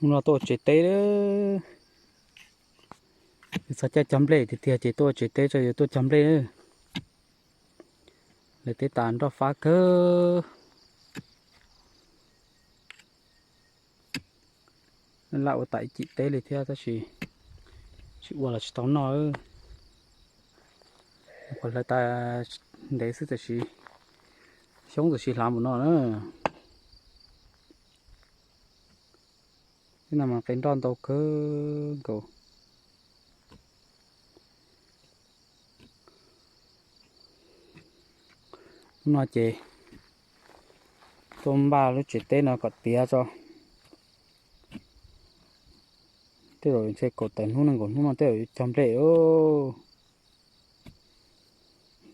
Hnub no tuaj ua tsev teb, txog caij cog nplej tiag tiag ces tuaj ua tsev teb tso yuav tuaj cog nplej. Lawv teb tas nroj fab kawg. Laj ua tas ib cim teb li thiab tab sis tsis ua los tsis tau noj. Qhuav hlawv tas ntev xwb tiam sis xyoob tam sim hlav mus no na. Teb no mas qe nroj ntau kawg nkaus. Hnub no ces tuaj npaj lub tsev teb no kom tiav tso. Tej zaum ntshe kaum tawm hnub nees nkaum hnub no tej zaum yuav cog nplej.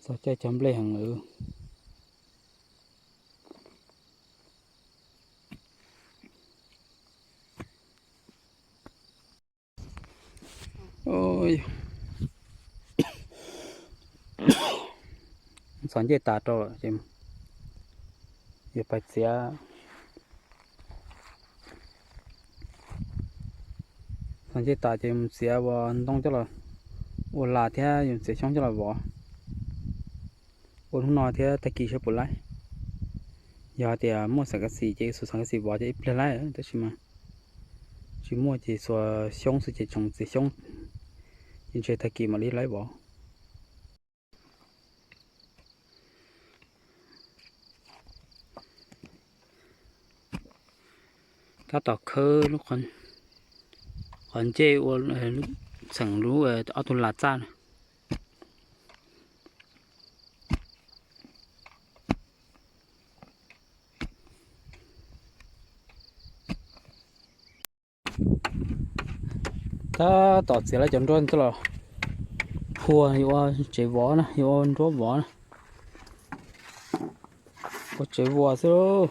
Txog caij cog nplej heev lawm. Txhos ncej tas rau lawm ces yuav pais txiav. Txhos ncej tas ces mus txiav ua ntoo coj los ua las thiab yuav txiav xyoob coj los vov. Ua hnub no thiab tag kis saib puas laib. Yog hais tias muaj xam kas xim ces xuas xam kas xim vov ces ib pliag laib, tab sis mas tsis muaj ces xuas xyoob xwb ces tsoom txiav xyoob ces ntshe tag kis mam li laib vov. Tab tom khawb lub qhov ncej ua txheem lub ob tug las txaj na. Tab tom txiav lawv cov nruab coj los phua yuav ua tsev vov na, yuav ua nruab vov na. Ua tsev vuas xwb lauj.